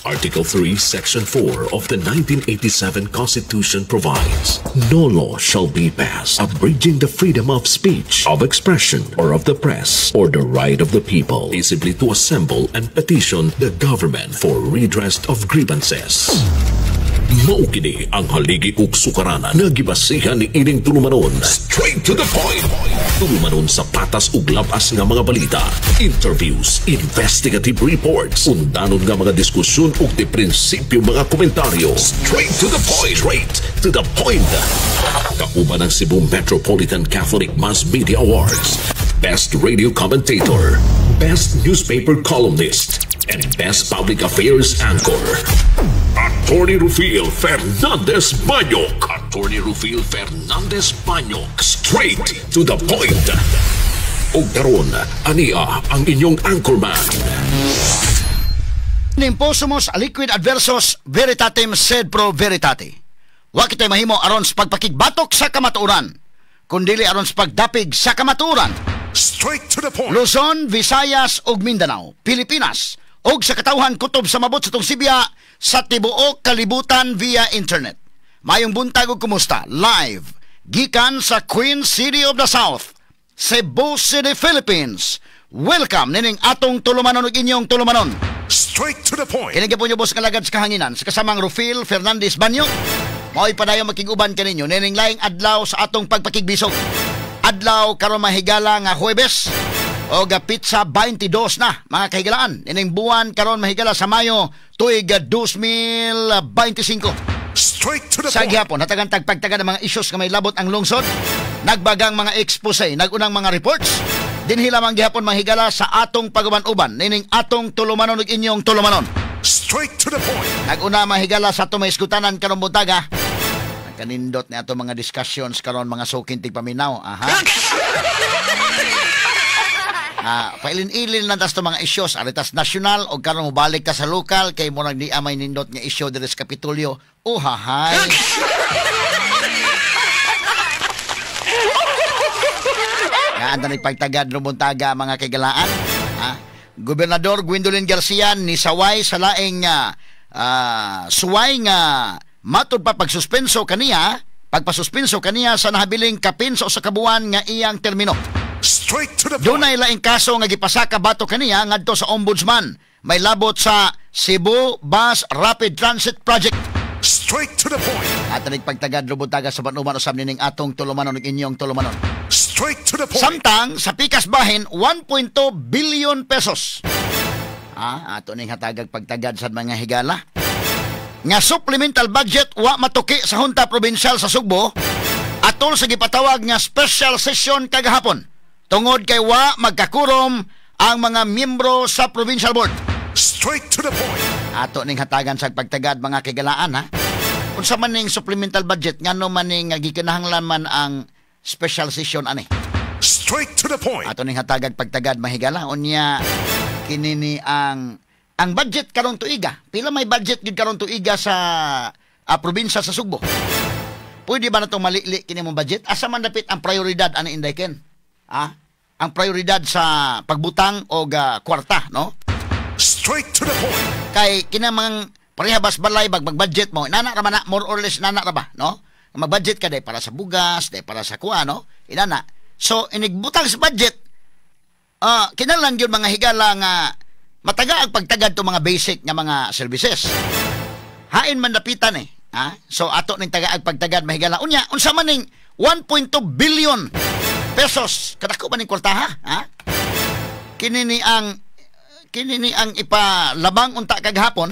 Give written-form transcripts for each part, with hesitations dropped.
Article 3, Section 4 of the 1987 Constitution provides, "No law shall be passed abridging the freedom of speech, of expression, or of the press, or the right of the people peaceably to assemble and petition the government for redress of grievances." Mao kini ang haligi ug sukaranan nga gibasihan ni ining tulumanon. Straight to the point. Tulumanon sa patas ug labas nga mga balita, interviews, investigative reports, undanon nga mga diskusyon ug di prinsipyo mga komentaryo. Straight to the point. Straight to the point. Kauban ang Cebu Metropolitan Catholic Mass Media Awards, Best Radio Commentator, Best Newspaper Columnist, and Best Public Affairs Anchor. Attorney Rufil Fernandez Banyok. Attorney Rufil Fernandez Banyok. Straight to the point. Ug karon, ania ang inyong anchorman. Imposumus aliquid adversus veritatem sed pro veritate. Wa kitay mahimo aron sa pagpakigbatok sa kamatuoran, kundili aron sa pagdapig sa kamatuoran. Straight to the point. Luzon, Visayas ug Mindanao, Pilipinas ug sa katawhan kutob sa mabot sa tungsibya sa tibuok kalibutan via internet. Mayong buntag ug kumusta? Live gikan sa Queen City of the South, Cebu City, Philippines. Welcome nining atong tulumanon ug inyong tulumanon. Straight to the point. Kini gyapon ubos nga lagad sa kahanginan sa kasamang Rufil Fernandez Banyo. Mao'y padayon makig-uban kaninyo nining laing adlaw sa atong pagpakigbisog. Adlaw karon, mahigala, nga Huwebes o petsa 22 na, mga kahigalaan, nining buwan karon, mahigala, sa Mayo, tuig 2025. Straight to the Sa point. gihapon, hatagan tagpagtaga ng mga issues nga may labot ang lungsod, nagbagang mga expose, nagunang mga reports, dinhi lamang gihapon, mahigala, sa atong paguban-uban nining atong tulumanon ug inyong tulumanon. Straight to the point. Naguna, mahigala, sa atong may isgutanan karong buntaga. Nagkanindot ni ato mga discussions karon, mga suking tigpaminaw. Aha. Pailin-ilin lang tas to mga issues aritas nasyonal o karon mobalik ta sa lokal kay murag di amay nindot nga issue diri sa Kapitolyo. Oh, hahay. Nga anda nagpagtagad no buntaga, mga kaigalaan. Ha? Gobernador Gwendolyn Garcia ni saway sa laing suway nga matud pa pagpasuspenso kaniya sa nahabiling kapin sa usa ka buwan nga iyang termino. Straight to the point. Dunay laing kaso nga gipasaka bato kaniya ngadto sa ombudsman. May labot sa Cebu Bus Rapid Transit Project. Straight to the point. At nagpagtagad lubuntaga sa panuman usab nining atong tulumanon ug inyong tulumanon. Straight to the point. Samtang sa pikas bahin, 1.2 billion pesos. Ato ning hatagag pagtagad sa mga higala. Nga supplemental budget wa matuki sa Junta Provincial sa Sugbo atol sa gipatawag nga special session kagahapon tungod kay wa magkakurom ang mga miyembro sa provincial board. Straight to the point. Ato ning hatagan sa pagtagad, mga kigalaan, ha. Unsa man ning supplemental budget, ngano man ning gikinahanglan man ang special session ani? Straight to the point. Ato ning hatagag pagtagad, mahigala. Unya kini ni ang budget karong tuiga. Pila may budget gid karong tuiga sa probinsya sa Sugbo? Pwede ba na itong malili kini mong budget? Asa man dapit ang prioridad ani, Inday Ken? Ah, ang prioridad sa pagbutang og kwarta, no? Straight to the point. Kay kinamang pareha bas balay bag mag-budget mo, nana ra man na, more or less nana ra ba, no? Mag-budget ka day para sa bugas, day para sa kuha, no? Inana. So inigbutang sa budget, kinahanglan gyud, mga higala, nga mataga ang pagtagad to mga basic nga mga services. Hain man dapitan eh. Ha? So ato ning tagaag pagtagad, mahigala. Unya, unsa man ning 1.2 billion pesos? Kadako ba ning kwarta, ha? Ha? Kini ni ang ipalabang unta kagahapon.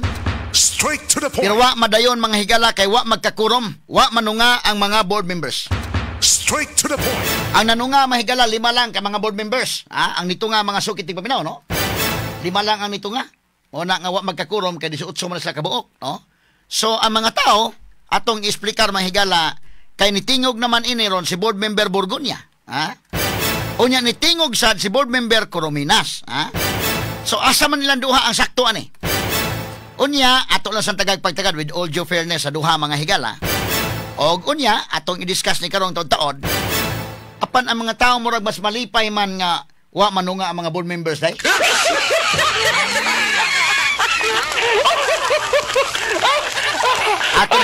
Straight to the point. Pero wa madayon, mga higala, kay wa magkakurom, wa manunga ang mga board members. Straight to the point. Ang nanunga, mahigala, lima lang ka mga board members. Ha? Ang nito nga mga sukit paminaw, no? Lima lang ang nito nga. O na nga wa magkakurom kay 18 man sila kabuok, no? So ang mga tao atong isplikar, mga higala, kay nitingog naman ini ron si board member Borgonia, ha? Unya nitingog sad si board member Corominas, ha? So asa man nilang duha ang sakto ani? Unya ato lang sa tagag pagtagad with all due fairness sa duha, mga higala. Og unya atong i-discuss ni karong taon-taon, apan ang mga tao murag mas malipay man nga wa manunga ang mga board members day.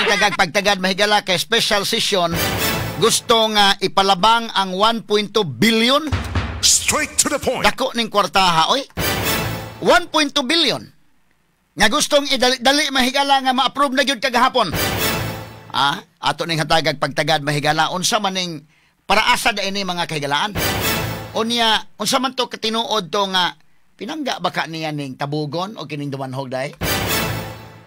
tagag pagtagad, mahigala, kay special session gusto nga ipalabang ang 1.2 billion. Straight to the point. Dako ning kwartaha, oy. 1.2 billion. Nga gustong idali-dali, mahigala, nga ma-approve na gyud kagahapon. Ah, ato ning hatagag pagtagad, mahigala, unsa man ning paraasa da ini, mga kahigalaan? Unya, unsa man to katinuod to nga pinangga ba ka niya ning tabugon o kining dumanhog dai?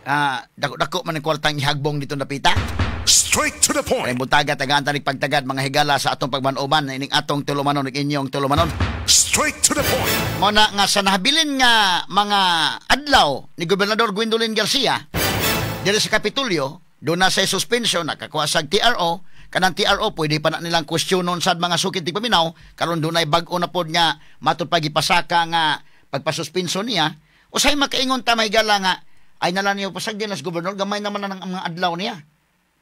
Ah, dako-dako man ang kwartang ihagbong dito napita. Straight to the point. Kaya buntaga, tagaan tanig pagtagad, mga higala, sa atong pagmanuban ining atong tulumanon ug inyong tulumanon. Straight to the point. Mo na nga sa nahabilin nga mga adlaw ni Gobernador Gwendolyn Garcia diri sa Kapitolyo, doon na sa suspension, nakakuha sa TRO, kanang TRO pwede pa na nilang questionon sad mga sukit ti paminaw, karon dunay bag-o na pod nga matud pag ipasaka nga pagpasuspension niya. Usay makaingon ta, mahigala, nga ay nala niyo pasag din as gobernador, gamay naman na ng mga adlaw niya.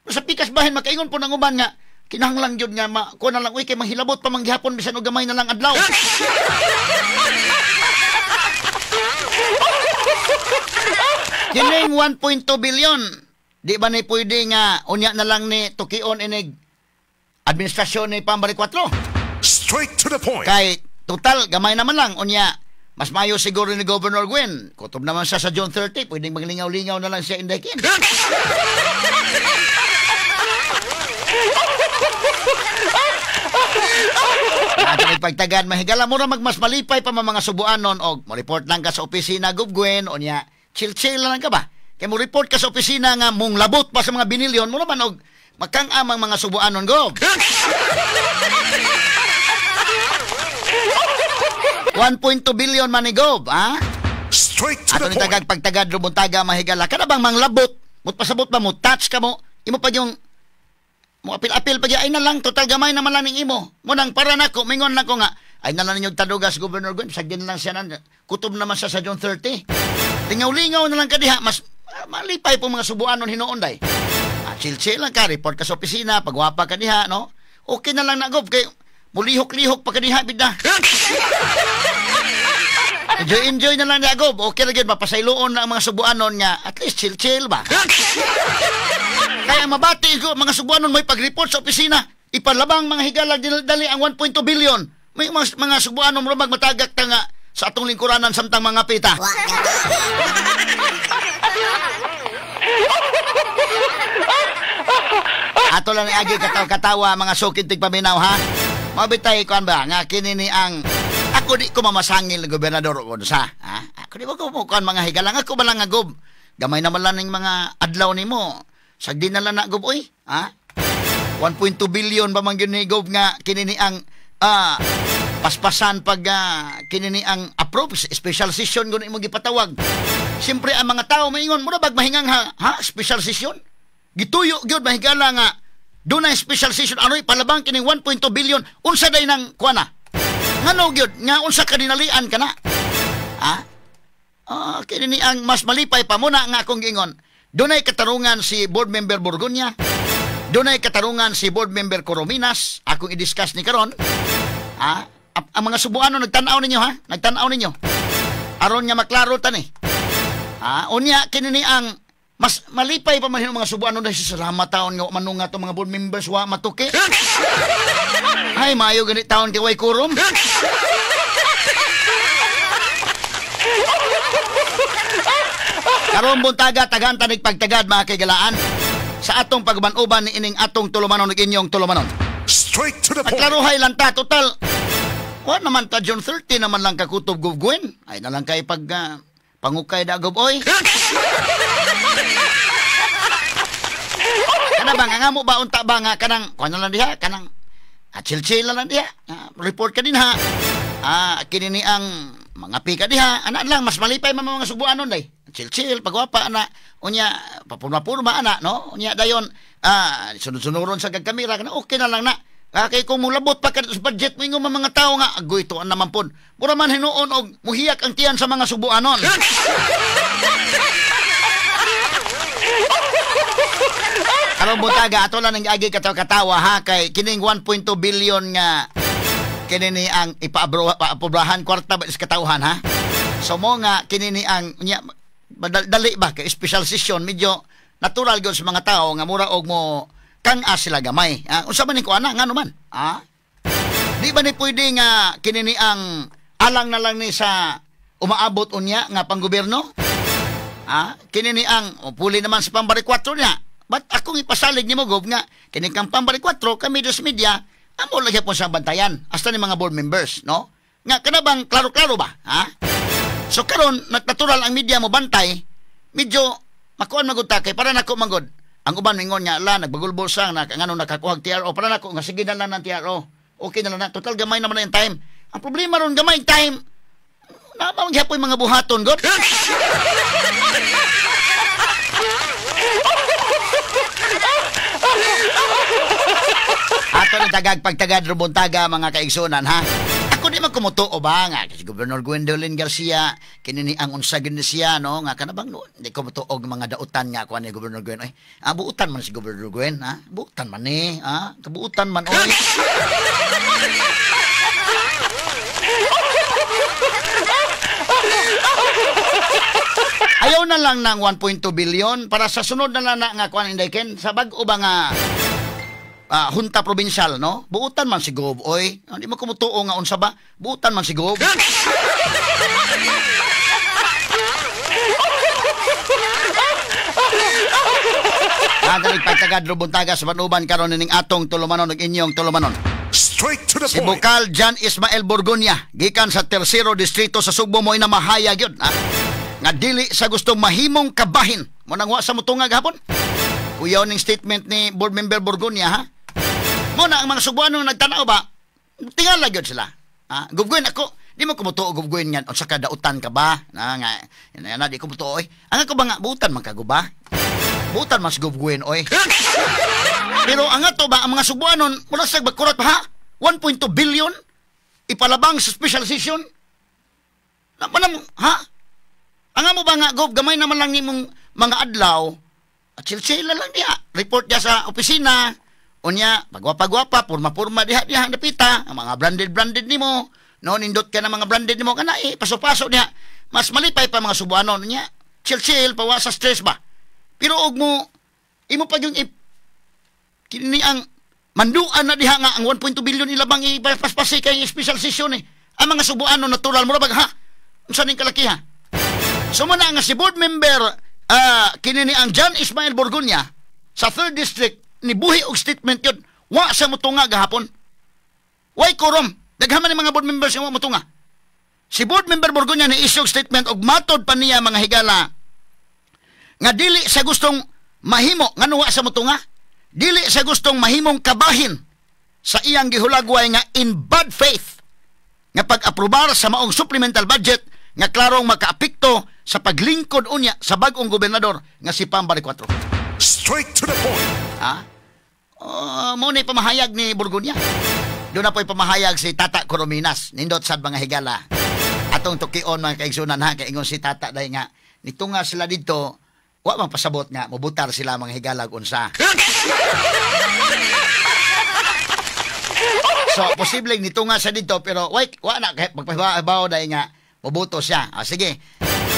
Pero sa pikas bahin makaingon po ng uban nga kinahanglan gyud nga ma kuha na lang, uy, kay manghilabot pa man gihapon bisan og gamay na lang adlaw. Kining 1.2 billion, di ba ni pwede nga unya na lang ni tukion inig administrasyon ni Pambari 4? Straight to the point. Kay total gamay naman lang unya mas mayo siguro ni Governor Gwen. Kutob naman siya sa June 30, pwedeng maglingaw-lingaw na lang siya indekin. Ato pagtagan, mahigala, mura magmas malipay pa mga subuanon og mo report lang ka sa opisina, Gov Gwen, unya chill-chill lang ka ba? Kay mo report ka sa opisina nga mong labot pa sa mga binilyon, mura man og makang-amang mga subuanon, Gov. 1.2 billion man ni Gov, ha? Straight to ato the ni point. Tagag pagtagad rubuntaga, mahigala. Kada bang manglabot, mut pasabot ba mo touch ka mo, imo pa yung mo apil-apil pa ay na lang total gamay naman lang ning imo. Mo nang para nako mingon lang ko nga ay na lang ninyong tadugas Governor Gwen, sagdin lang siya nan, kutob naman siya sa June 30. Lingaw-lingaw na lang ka diha, mas malipay po mga subuanon hinuon day. Ah, chill-chill lang ka, report ka sa opisina, pagwapa ka diha, no? Okay na lang na, Gov, kay mulihok-lihok pa ka diha bida. Enjoy, enjoy na lang niya, Gob. Okay na gyud, mapasayloon na ang mga subuanon nga. At least chill-chill ba? Kaya mabati ko, mga subuanon may pag-report sa opisina. Ipalabang mga higala, dali ang 1.2 billion. May mga subuanon rumag matagak ta nga sa atong lingkuranan samtang mga pita. Ato lang ni agi katawa-katawa mga sukid tigpaminaw, ha? Mabitay kuan ba nga kini ni ang ako di ko mamasangil ng gobernador o sa, ha? Ako di ko kuan mga higalang, ako ba lang nga gob. Gamay naman lang ning mga adlaw nimo. Sagdi na lang na gob oy, ha? 1.2 billion ba man gyud ni gob nga kini ni ang paspasan pag kini ni ang approve special session gud imo gipatawag. Siyempre ang mga tao maingon mura bag mahingang ha, ha special session. Gituyo gyud mahigala nga dunay special session aroy palabang kining 1.2 billion unsa day nang kuana. Ngano gyud nga unsa kadinalian kana? Ha? Kini ni ang mas malipay pa muna nga akong giingon. Dunay katarungan si board member Borgonya. Dunay katarungan si board member Corominas. Akong i-discuss ni karon. Ha? Ang mga subuano nagtan-aw ninyo, ha? Nagtan-aw ninyo. Aron nga maklaro tani. Ha? Unya kini ni ang mas malipay pa man mga subuano dahil salamat taon nga manunga to mga board members wa matuki. Ay maayo gani taon kay way kurum. Karon buntaga tagan tanig pagtagad mga kaigalaan sa atong pagban-uban ni ining atong tulumanon ug inyong tulumanon. Straight to the point. Pagklaruhay lang ta total. Wa naman ta June 30 naman lang kakutob Gov Gwen. Ay na lang kay pag pangukay da Gov oy. Kana ba nga mo ba unta ba nga kanang kuan na lang diha kanang chill-chill na lang diha. Report ka din ha. Kini ni ang mga pika diha. Ana lang mas malipay man mga subuanon day. Chill-chill pagwapa ana unya papurma-purma ana no. Unya dayon sunod-sunuron sa kamera kana okay na lang na. Kay kung mulabot pa ka sa budget mo ingon mga tao nga agoy tuan naman pon. Mura man hinuon og muhiyak ang tiyan sa mga subuanon. Karon buntaga ato lang ang agi katawa-katawa ha kay kining 1.2 billion nga kini ni ang ipaaprobahan kwarta ba sa katawhan ha. So mo nga kini ni ang nya dali ba kay special session medyo Natural gyud sa mga tao nga mura og mo kang sila gamay. Ah, unsa man ni ko ana, ngano man? Ah? Di ba ni pwede nga kini ni ang alang na lang ni sa umaabot unya nga panggobyerno? Ah, kini ni ang o, puli naman sa Pam Baricuatro niya. But akong ipasalig nimo, Gob, nga kini kang Pam Baricuatro kami dos media amo lagi po siyang bantayan hasta ni mga board members, no? Nga kana bang klaro-klaro ba? Ha? So karon natural ang media mo bantay, medyo makuan magud ta kay para nako magud. Ang uban mingon nga la nagbagulbol sang na ngano nakakuhag TRO, para nako nga sige na lang ng TRO. Okay na lang na. Total gamay naman na yung time. Ang problema ron gamay time. Naa ba gyapon mga buhaton god? Ato ni tagag pagtagad rubuntaga mga kaigsunan ha. Ako di man kumutuo ba nga si Governor Gwendolyn Garcia kini ni ang unsa gyud ni siya, no, nga kana bang no, di ko mutuo og mga dautan nga kuan ni Governor Gwen. Oy, ah, buutan man si Governor Gwen, ha? Buutan man ni, ha? Kabuutan man oy. Ayaw na lang ng 1.2 billion para sa sunod na lang na nga kuan Inday Ken sa bag-o ba nga junta provincial, no? Buutan man si Gob, oy. Hindi mo kumutuo nga unsa ba? Buutan man si Gob. Nadalig pagtagad rubuntaga sa panuban karon nining atong tulumanon ug inyong tulumanon. Straight to the Si point. Bukal Jan Ismael Borgonia gikan sa Tersero Distrito sa Sugbo mo'y namahayag yun, ha? Nga dili sa gustong mahimong kabahin mo nang wa sa mutunga gahapon. Kuyaw ning statement ni board member Borgonia, ha? Mo na ang mga Sugbuano nagtanaw ba, tingala gyud sila. Ha? Gubgoy ako, di mo kumutuo gubgoy nga unsa ka dautan ka ba? Na nga na, di ko mutuo oy. Ang ako ba nga buutan man kago ba? Buutan man si gubgoy oy. Pero ang ato ba ang mga Sugbuanon mura sa bagkurat pa, ha? 1.2 billion ipalabang sa special session. Na panam, ha? Ang amo ba nga gob gamay naman lang nimong mga adlaw at chill-chill lang diha. Report diha sa opisina. Unya, pagwapa-gwapa, purma-purma diha diha napita, ang mga branded-branded nimo. No, nindot ka ng mga branded nimo kana eh, paso-paso diha. Mas malipay pa mga Sugbuanon niya. Chill-chill, pawa sa stress ba. Pero og mo imo pa yung kini ang manduan na diha nga ang 1.2 billion ilabang ipaspasi kay special session eh. Ang mga Sugbuanon natural mura bag ha. Unsa ning kalaki ha? So muna nga si board member kini ni ang John Ismael Borgonia sa 3rd District ni buhi og statement yun. Wa sa mutunga gahapon. Way quorum. Daghan man ni mga board members nga wa mutunga. Si board member Borgonia ni issue og statement og matod pa niya mga higala nga dili sa gustong mahimo ngano wa sa mutunga. Dili sa gustong mahimong kabahin sa iyang gihulagway nga in bad faith nga pag-aprobar sa maong supplemental budget nga klarong makaapekto sa paglingkod unya sa bag-ong gobernador nga si Pam Baricuatro. Straight to the point. Ha? Mo ni pamahayag ni Borgonia. Doon na po'y pamahayag si Tata Corominas. Nindot sad mga higala. Atong tukion mga kaigsunan ha, kaingon si Tata dahil nga nitunga sila dito, wa man pasabot nga mobutar sila mga higala unsa. So posibleng nitunga siya dito pero wai wa na kahit magpahibaw dahil nga moboto siya. Ah, sige.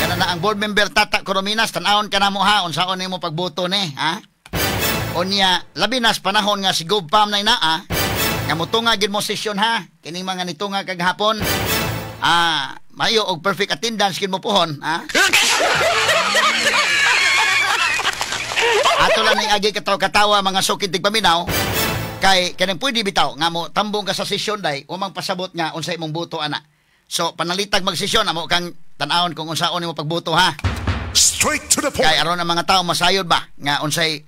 Kana na ang board member Tata Corominas, tan-awon ka na mo ha, unsaon nimo pagboto ni, ha? Unya, labi nas panahon nga si Gob Pam na inaa, nga motunga gid mo session ha, kining mga nitunga kagahapon. Ah, mayo og perfect attendance gid mo pohon, ha? Ato lang ning agi katawa-katawa mga sukid tigpaminaw kay kanang pwede bitaw nga mo tambong ka sa session day, umang pasabot nga unsa imong boto ana. So panalitag magsesyon amo kang tan-awon kung unsaon nimo pagboto ha. Straight to the point. Kay aron ang mga tao masayod ba nga unsay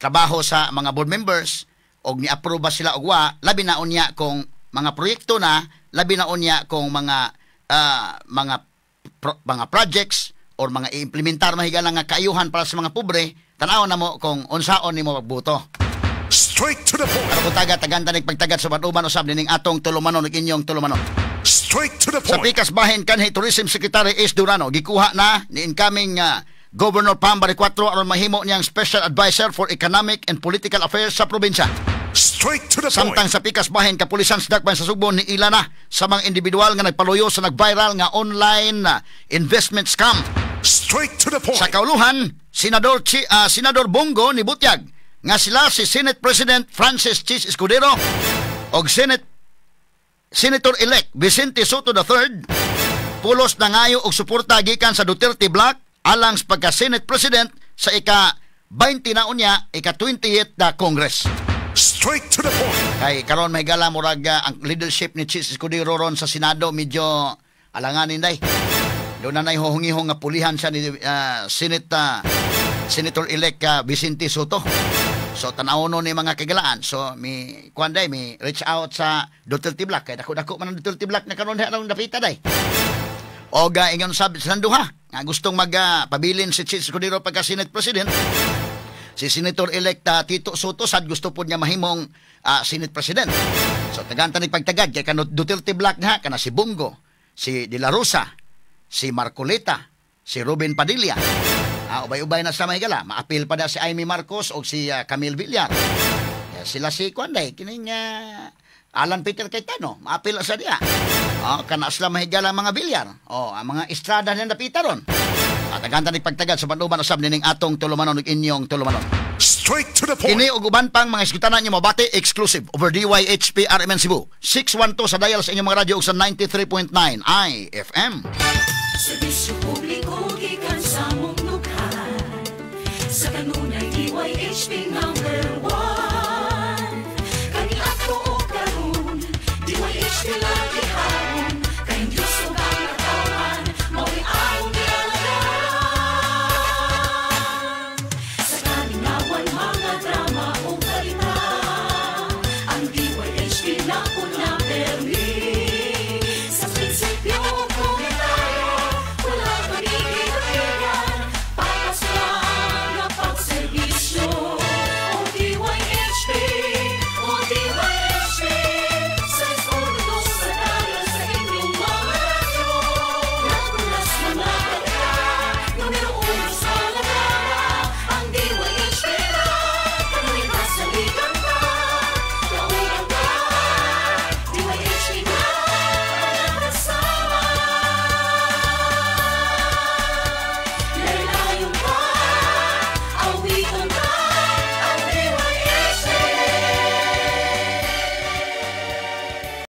trabaho sa mga board members og ni-approve ba sila og wa, labi na unya kung mga proyekto na, labi na unya kung mga mga projects or mga i-implementar mahigala nga kaayuhan para sa mga pobre, tan-awon na mo kung unsaon nimo pagboto. Straight to the point. Aron buntaga tagan tanig pagtagad sa uban usab nining atong tulumanon ug inyong tulumanon. Straight to the Sa point. pikas bahin kanhi Tourism Secretary Ace Durano gikuha na ni incoming Governor Pam Baricuatro aron mahimo niyang Special Advisor for Economic and Political Affairs sa probinsya. Straight to the point. Samtang sa pikas bahin kapulisan sa Dakbayan sa Sugbo ni ila na sa mga individual nga nagpaluyo sa nag-viral nga online investment scam. Straight to the point. Sa kauluhan, Senador Bong Go nibutyag nga sila si Senate President Francis Chiz Escudero og Senator-elect Vicente Sotto III pulos nangayo og suporta gikan sa Duterte Bloc alang sa pagka-Senate President sa ika 20 na unya, ika 20th na Congress. Straight to the point. Kay karon, mga higala, murag ang leadership ni Chiz Escudero ron sa Senado medyo alanganin day. Doon na na'y huhungihong nga pulihan siya ni Senator-elect Vicente Sotto. So tanaw no ni, mga kagalaan. So mi kuan day, mi reach out sa Duterte Bloc kay dako-dako man ang Duterte Bloc na karon diha dapita day. O ga ingon sab sa duha nga gustong mag pabilin si Chiz Escudero pagka Senate President, si Senator-elect Tito Sotto sad gusto pod niya mahimong Senate President. So tagan ta ni pagtagad kay kano Duterte Bloc nga kana si Bong Go, si De La Rosa, si Marcoleta, si Robin Padilla. Ubay-ubay na sa mga higala. Maapil pa na si Imee Marcos o si Camille Villar. Sila si kuan day kining Alan Peter Cayetano, maapil sa diya. Kana sila, mga higala, mga Villar. Oh, ang mga Estrada na napita ron. At tagan ta ni pagtagad sa panuban usab nining atong tulumanon ug inyong tulumanon. Straight to the point. Kini ug uban pang mga isgutanan niyo mabati exclusive over DYHP RMN Cebu. 612 sa dial sa inyong mga radyo ug sa 93.9 IFM. Serbisyo publiko gikan sa mong dughan. Sa kanunay, DYHP number 1.